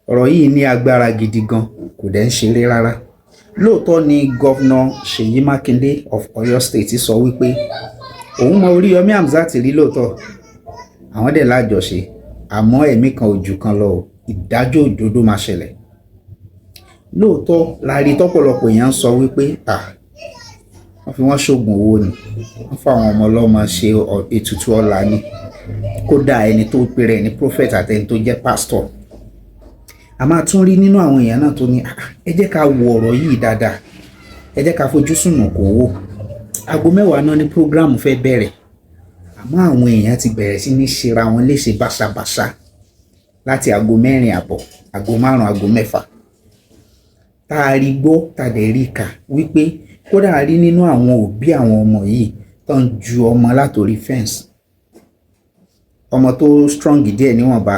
Ọ̀rọ̀ yìí ní agbára gidi gan, kò dẹ̀ ń ṣeré rárá. Lóòótọ́ ni Governor Ṣèyí Mákindé of Oyo State sọ wípé òun mọ Oríyọmí Hamzat rí lóòótọ́, àwọn dẹ̀ lájọṣe, àmọ́ ẹ̀mí kan ò jù kan lọ o, ìdájọ́ òdodo máa ṣẹlẹ̀. Lóòótọ́ la rí tọ́pọ̀lọpọ̀ èèyàn sọ wípé à wọ́n fi wọ́n ṣoògùn owó ni, wọ́n fáwọn ọmọ ọlọ́mọ ṣe ètùtù ọlà ni, kódà ẹni tó pèrè ní prophet àti ẹni tó jẹ́ pastor. A máa tún rí nínú àwọn èèyàn náà tó ní, ẹ jẹ́ ká wo ọ̀rọ̀ yìí dáadáa, ẹ jẹ́ ká fojú sùnùkùn wò. Aago 10 náà ní program fẹ́ bẹ̀rẹ̀, àmọ́ àwọn èèyàn ti bẹ̀rẹ̀ sí ní ṣera wọn léṣe báṣabàṣa láti aago 4:30, aago 5, aago 6. Tá a rí gbọ́, tá a dẹ̀ rí kà wípé kódà a rí nínú àwọn òbí àwọn ọmọ yìí tó ń ju ọmọ látòrí fence. Ọmọ tó strong díẹ̀ níwọ̀nba,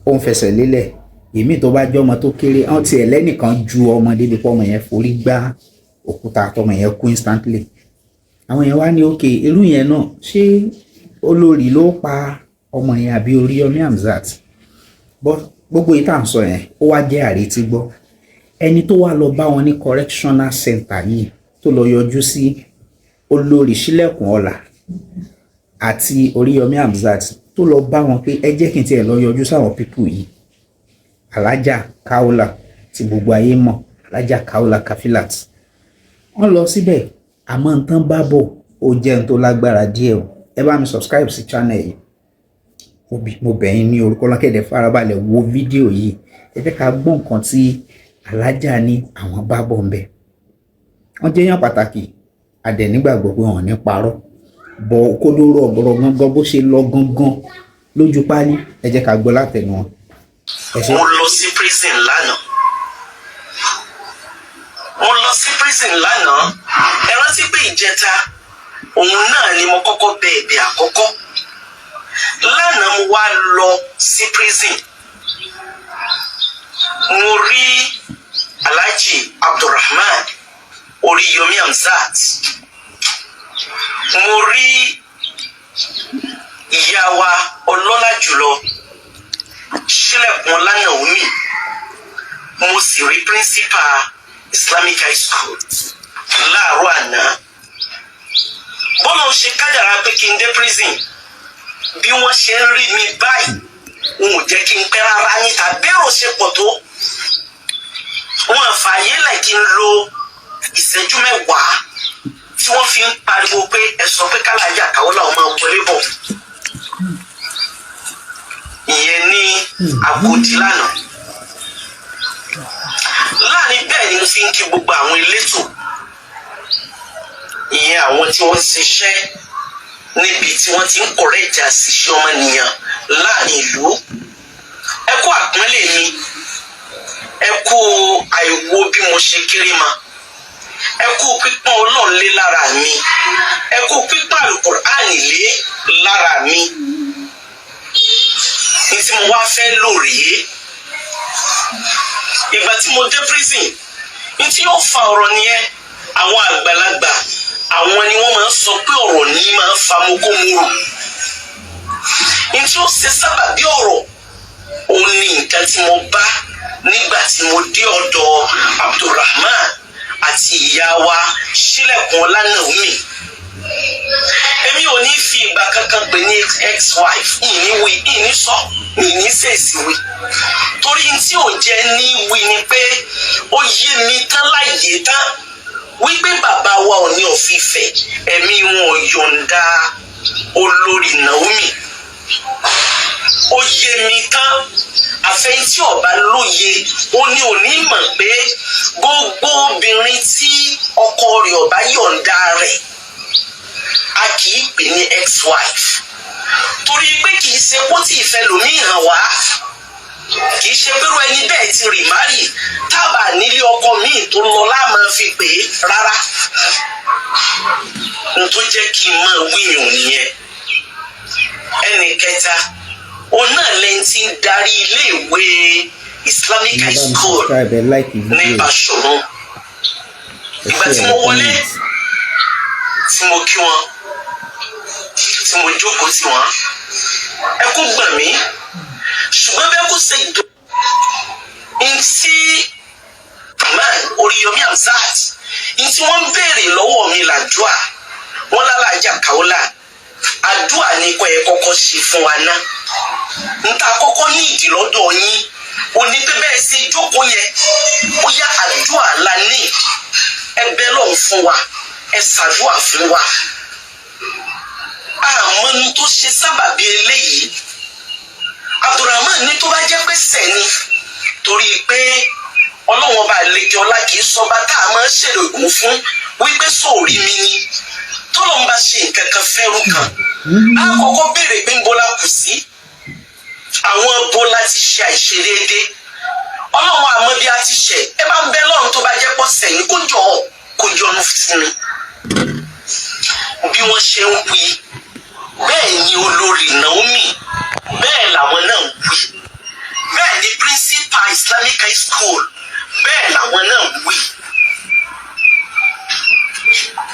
ó ń fẹsẹ̀ lélẹ̀. Èmi tó bá jẹ́ ọmọ tó kéré, wọ́n tiẹ̀ lẹ́nìkan ju ọmọ débi pé ọmọ yẹn forí gbá òkúta, tọmọ yẹn kú instantly. Àwọn yẹn wá ní òkè irú yẹn náà, ṣé olórí ló pa ọmọ yẹn àbí Oríyọmí Hamzat? But gbogbo yìí tá à ń sọ yẹn, ó wá jẹ́ àrètí gbọ́. Ẹni tó wá lọ bá wọn ní correctional center yìí, tó lọ yọjú sí olórí Sílẹ̀kùn Ọlá àti Oríyọmí Hamzat, tó lọ bá wọn pé ẹ jẹ́ kí n tiẹ̀ lọ yọjú sáwọn people yìí, Alájà Kaola tí gbogbo ayé mọ̀, Alájà Kaola Kafilat, wọ́n lọ síbẹ̀. Àmọ́ nǹkan bá bọ̀, ó jẹ́ n tó lágbára díẹ̀ o. Ẹ bá mi subscribe sí channel yìí, mo bẹ̀ yín ní orúkọ lọ́kẹ̀dẹ̀. Farabalẹ̀ wo fídíò yìí, ẹ jẹ́ ká gbọ́ nǹkan tí alájà ní àwọn bá bọ̀ ń bẹ̀. Wọ́n jẹ́ èèyàn pàtàkì, a dẹ̀ nígbàgbọ́ pé wọ́n ò ní parọ́ bọ̀ kódóró ọ̀gọ̀rọ̀ gangan bó ṣe lọ gangan lójú páálí. Ẹ jẹ́ ká gbọ́ látẹnu wọn. Ẹ ṣé. Mo lọ sí prison lánàá, mo lọ sí prison lánàá. Ẹ rántí pé ìjẹta òun náà ni mo kọ́kọ́ bẹ ẹ̀bẹ̀ àkọ́kọ́. Lánàá mo wá lọ sí prison, mo rí Alhaji Abdulrahman Oríyọmí Hamzat, mo rí ìyá wa ọlọ́lá jùlọ Sílẹ̀kùn Ọlá Naomi, mo sì rí principal Islamic High School láàárọ̀ àná. Bọ́lá ń ṣe kádàrá pé kí n dé prison, bí wọ́n ṣe ń rí mi báyìí, n ò jẹ́ kí n pẹ́ rárá níta. Bẹ́ẹ̀rù ṣe pọ̀ tó, wọn fààyè lẹ̀ kí n lo ìṣẹ́jú 10 tí wọ́n fi ń pariwo pé ẹ sọ pé kálájà káwọ́ làwọn máa wọlé bọ̀. Ìyẹn ní Agodi lánàá. Láàrin bẹ́ẹ̀ ni mo fi ń kí gbogbo àwọn elétò, ìyẹn àwọn tí wọ́n ṣiṣẹ́ níbi tí wọ́n ti ń correct àṣìṣe ọmọnìyàn láàrin ìlú. Ẹ kú àpọ́nlé mi, ẹ kú àìwo bí mo ṣe kéré ma, ẹ kú pípọ́n Ọlọ́run lé lára mi, ẹ kú pípọ́n Àlùkùránì lé lára mi. Ní tí mo wá fẹ́ lò rèé, ìgbà tí mo dé prison, ní tí yóò fa ọ̀rọ̀ nìyẹn. Àwọn àgbàlagbà, àwọn ni wọ́n máa ń sọ pé ọ̀rọ̀ ní máa ń fa mokómúrò. Ní tí ó ṣe sábàbí ọ̀rọ̀, òun ni nǹkan tí mo bá nígbà tí mo dé ọ̀dọ̀ Abdulrahman àti ìyá wa Sílẹ̀kùn Ọlá Naomi. Èmi ò ní fi ìgbà kankan pè ní ex-wife, ìní wí, ìní sọ, ìní sèṣì wí, torí tí ò jẹ́ ní wí ni pé ó yé mi tán láyé tán wípé bàbá wa ò ní ọ̀fìfẹ́, ẹ̀mí wọn ò yọ̀ǹda olórí Naomi. Ó yé mi tán. Àfẹn tí ọba lóye, ó ní òní mọ̀ pé gbogbo obìnrin tí ọkọ rẹ̀ ọba yọ̀ǹda rẹ̀, a kì í pè ní ex-wife, torí pé kì í ṣe kó tí ìfẹ́ lòmíì hàn wá, kì í ṣe pẹ̀lú ẹni bẹ́ẹ̀ ti remarry tábà nílé ọkọ míì tó lọ láàmú fi pè é rárá. N tó jẹ́ kí n máa wíyùn nìyẹn. Ẹnì kẹta, òun náà lẹ́yìn tí ń darí iléèwé Islamic High School ní Báṣọ̀run. Ìgbà tí mo wọlé, tí mo kí wọn, tí mo jókòó tì wọ́n, ẹkún gbọ̀n mí, ṣùgbọ́n bẹ́ẹ̀ kó ṣe dùn. Àdúà wọn lálàájà Kaola, àdúà ní kọ́ ẹ kọ́kọ́ ṣe fún wa ná. Nta kọ́kọ́ ní ìdí lọ́dọ̀ yín òní pé bẹ́ẹ̀ ṣe jókòó yẹn, ó yá, àdúà la ní. Ẹ bẹ lọ́hùn fún wa, ẹ ṣàdúà fún wa. Àmọ́ ní tó ṣe sábàbí eléyìí, Abdulrahman ní tó bá jẹ́ pé sẹ́ni, torí pé Ọlọ́wọ́n ọba àlejò ọlá kì í sọba tá a máa ń ṣèrègùn fún wípé sóòrí mi ni. Tọ́lọ́ ń bá ṣe nǹkan kan fẹ́rù kan, á kọ́kọ́ béèrè pé ń bọ́lá kù sí, àwọn bọ́lá ti ṣe àìṣedéédé. Ọlọ́run àmọ́ bí a ti ṣẹ̀. Ẹ bá ń bẹ lọ́run, tó bá jẹ́ pọ́ sẹ́yìn, kó jọ ọ́, kó yọ́nú fún mi. Bí wọ́n ṣe ń wí bẹ́ẹ̀ ni olórí Naomi, bẹ́ẹ̀ làwọn náà ń wí, bẹ́ẹ̀ ni principal Islamic High School, bẹ́ẹ̀ làwọn náà ń wí.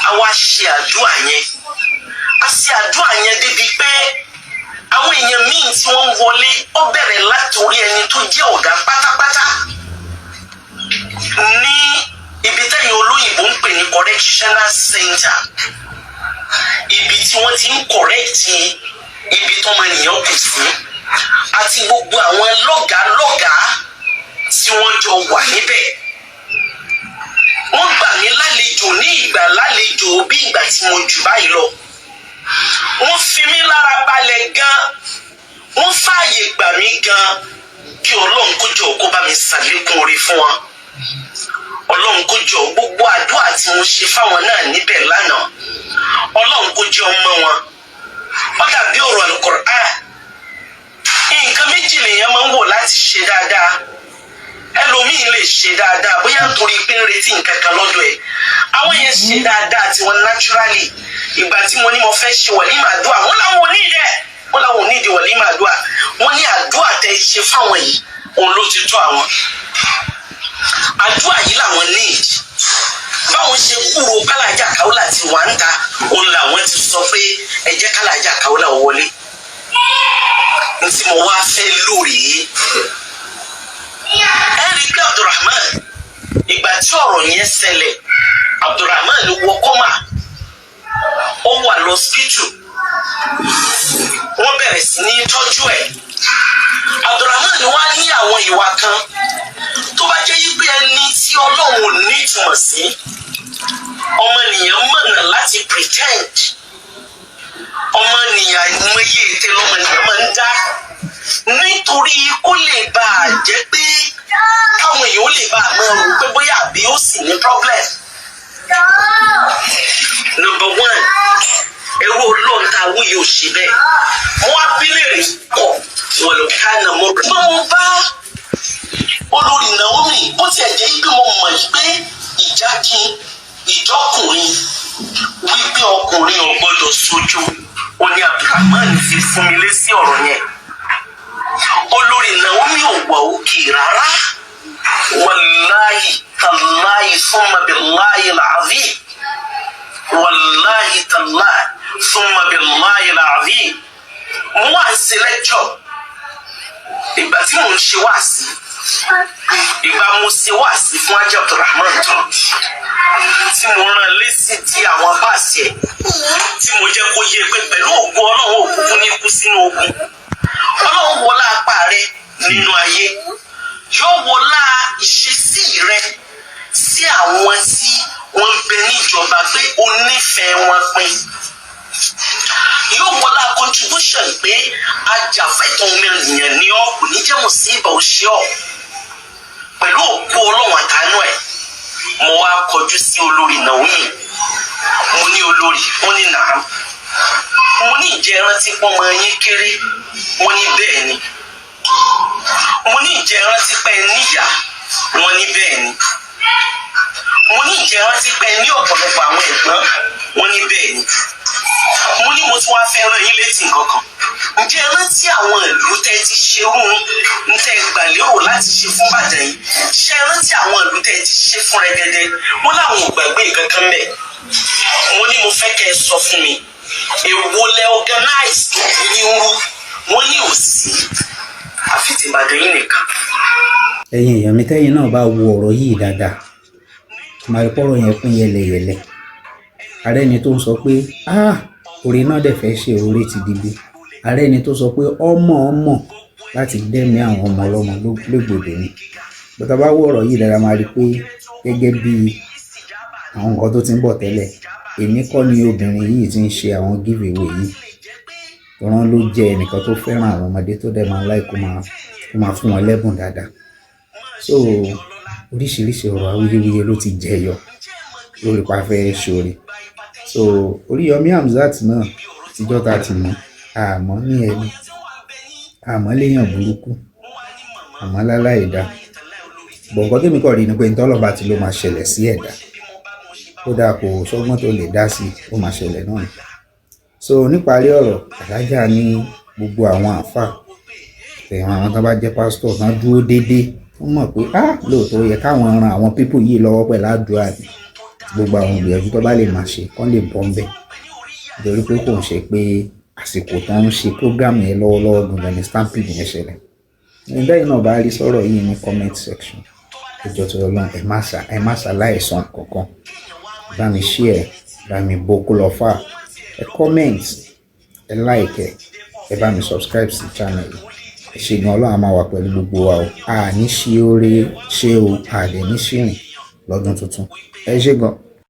Àwa ṣe àdúrà yẹn, a ṣe àdúrà yẹn débi pé àwọn èèyàn míì tí wọ́n ń wọlé, ó bẹ̀rẹ̀ látòrí ẹni tó jẹ́ ọ̀gá pátápátá ní ibi tẹ́yìn olóyìnbó ń pè ní correctional center, ibi tí wọ́n ti ń correct ibi tọ́mọnìyàn kù sí, àti gbogbo àwọn lọ́gàálọ́gàá tí wọ́n jọ wà níbẹ̀. Wọ́n gbà mí lálejò ní ìgbà lálejò bí ìgbà tí mo jù báyìí lọ. Wọ́n fi mí lára balẹ̀ gan, wọ́n fààyè gbà mí gan. Kí Ọlọ́run kó jọ kó bá mi ṣàlékún oore fún wọn. Ọlọ́run kó jọ, gbogbo àdúrà tí mo ṣe fáwọn náà níbẹ̀ lánàá, Ọlọ́run kó jẹ́ ọmọ wọn. Ó dàbí ọ̀rọ̀ Al-Qur'an. Nǹkan méjì lèèyàn máa ń wò láti ṣe dáadáa. Ẹlòmíín lè ṣe dáadáa bóyá nítorí pé ń retí nǹkan kan lọ́dọ̀ ẹ̀. Àwọn yẹn ṣe dáadáa tí wọ́n naturally. Ìgbà tí mo ní mo fẹ́ ṣe wàlímà àdúrà, wọ́n láwọn ò ní ìdẹ́, wọ́n láwọn ò ní ìdí wàlímà àdúrà. Wọ́n ní àdúrà tẹ́ ṣe fáwọn yìí, òun ló ti tó àwọn. Àdúrà yìí làwọn need. Báwọn ṣe kúrò kálàjà Káwùlà ti wà ń ta, òun làwọn ti sọ pé ẹ jẹ́ kálàjà Káwùlà wọlé. Ntí mo wá fẹ́ lórí ẹ rí i pé Abdulrahman, ìgbà tí ọ̀rọ̀ yẹn ṣẹlẹ̀, Abdulrahman wọ coma, ó wà lọ́sípítù, wọ́n bẹ̀rẹ̀ sí ní tọ́jú ẹ̀. Abdulrahman wá ní àwọn ìwà kan tó bá jẹ́ yí pé ẹni tí Ọlọ́run ò ní ìtumọ̀ sí, ọmọnìyàn mọ̀nà láti pretend. Ọmọnìyàn, àìmọye ète lọmọnìyàn máa ń dá nítorí kó lè bá a jẹ́ pé káwọn èèyàn ó lè bá a máa rò pé bóyá àbí ó sì ní problem. Number one, ẹrú Ọlọ́run tá a wí yóò ṣe bẹ́ẹ̀. Wọ́n á bí léèrè kọ̀ wọ́n lọ ká nà mọ́. Pé mo bá olórí Naomi, bó tiẹ̀ jẹ́ pé mo mọ̀ pé ìjákin ìjọkùnrin wípé ọkùnrin ò gbọ́dọ̀ sojú, ó ní Abdulrahman fi fún mi lé sí ọ̀rọ̀ yẹn. Olórí Naomi ò wà òkè rárá. Wàláyì tàláyì, summa billahi al-azim, wàláyì tàláyì, summa billahi al-azim. Mo wà ń ṣe lecture. Ìgbà tí mò ń ṣe wáàsí, ìgbà mo ṣe wáàsí fún Ajá Abdulrahman tán, tí mo rán lésì tí àwọn báàsì ẹ̀, tí mo jẹ́ kó yé pé pẹ̀lú ògùn Ọlọ́run, òkùnkùn ní kú sínú ogun. Ọlọ́run wọlá apá rẹ nínú ayé, yóò wọlá ìṣesí rẹ sí àwọn tí wọ́n ń bẹ níjọba pé o nífẹ̀ẹ́ wọn pin, yóò wọlá contribution pé ajàfẹ́tọ̀ọ́ ọmọnìyàn ní ọ, kò ní jẹ́ mùsíbà ó ṣe ọ́ pẹ̀lú òkú Ọlọ́run àtàánú ẹ̀. Mo wá kọjú sí olórí Naomi, mo ní, "Olórí." Wọ́n ní, "Nàá." Mo ní, "Ìjẹ́ rántí pọ́nmọ yín kéré?" Wọ́n ní, "Bẹ́ẹ̀ ni." Mo ní, "Ìjẹ́ rántí pé ẹ níyà?" Wọ́n ní, "Bẹ́ẹ̀ ni." Mo ní, "Ìjẹ́ rántí pé ẹ ní ọ̀pọ̀lọpọ̀ àwọn ẹ̀gbọ́n?" Wọ́n ní, "Bẹ́ẹ̀ ni." Mo ní, "Mo tún wá fẹ́ rán yín létí nǹkan kan. Ǹjẹ́ ẹ rántí àwọn ìlú tẹ́ ti ṣerú ń tẹ́ gbàlérò láti ṣe fún Ìbàdàn yìí? Ṣé ẹ rántí àwọn ìlú tẹ́ ti ṣe fún rẹ́gẹ́dẹ́?" Wọ́n láwọn ò gbàgbé nǹkan kan bẹ́ẹ̀. Mo ní, "Mo fẹ́ kẹ́ ẹ sọ fún mi, èwo lẹ organize tó ní ń rú?" Wọ́n ní òsì, àfi ti Ìbàdàn yìí nìkan. Ẹ̀yin èèyàn mi, tẹ́yin náà bá wo ọ̀rọ̀ yìí dáadáa, máa rí pọ́rọ̀ yẹn pín yẹlẹyẹlẹ. Ààrẹ ni tó ń sọ pé, "Ah, oore náà dẹ̀ fẹ́ ṣe, oore ti dìbì." Ààrẹ ni tó sọ pé ọmọ ọmọ láti dẹ́mi àwọn ọmọ ọlọ́mọ légbodò ni. Bọ́tà bá wọ ọ̀rọ̀ yìí dára, máa rí i pé gẹ́gẹ́ bí àwọn nǹkan tó ti ń bọ̀ tẹ́lẹ̀, èmi kọ́ ni obìnrin yìí ti ń ṣe àwọn give away yìí. Tọ́rán ló jẹ́ ẹnìkan tó fẹ́ràn àwọn ọmọdé, tó dẹ̀ máa láì kó máa fún wọn lẹ́bùn dáadáa. So oríṣiríṣi ọ̀rọ̀ awuyewuye ló ti jẹyọ lórí pàfẹ́ ṣoore. So Oríyọmí Hamzat náà, àtijọ́ ta ti mọ̀, àmọ́ ní ẹni àmọ́ léèyàn burúkú, àmọ́ láláì dá bọ̀. Nǹkan tèmi kàn rí ni pé ntọ́lọ́ba ti ló máa ṣẹlẹ̀ sí ẹ̀dá, kódà kò sọ́gbọ́n tó lè dá sí, ó máa ṣẹlẹ̀ náà ni. So níparí ọ̀rọ̀, alájà ní gbogbo àwọn àáfàá tẹ̀wọ̀n, àwọn tó bá jẹ́ pásítọ̀ tán dúró déédéé, wọ́n mọ̀ pé, ah, lóòótọ́ ó yẹ káwọn ran àwọn people yìí lọ́wọ́ pẹ̀lú àdúrà ni. Gbogbo àwọn ìgbìyànjú tó bá lè máa ṣe kán lè bọ́ ń bẹ̀, nítorí pé kò ń ṣe pé àsìkò tó ń ṣe program yẹn lọ́wọ́lọ́wọ́ gangan ni stampede yẹn ṣẹlẹ̀. Nígbà yìí náà bá rí sọ̀rọ̀ yìí ní comment section, ẹjọ́ tó lọ́n, ẹ má ṣà láìsàn kankan. Bá mi share, bá mi bó kó lọ fà, ẹ comment, ẹ like, ẹ bá mi subscribe sí channel yìí. Ẹ ṣé gan. Ọlọ́run á máa wà pẹ̀lú gbogbo wa o. A ní ṣí oore ṣé o, a dẹ̀ ní ṣìrìn lọ́dún tuntun. Ẹ ṣé gan.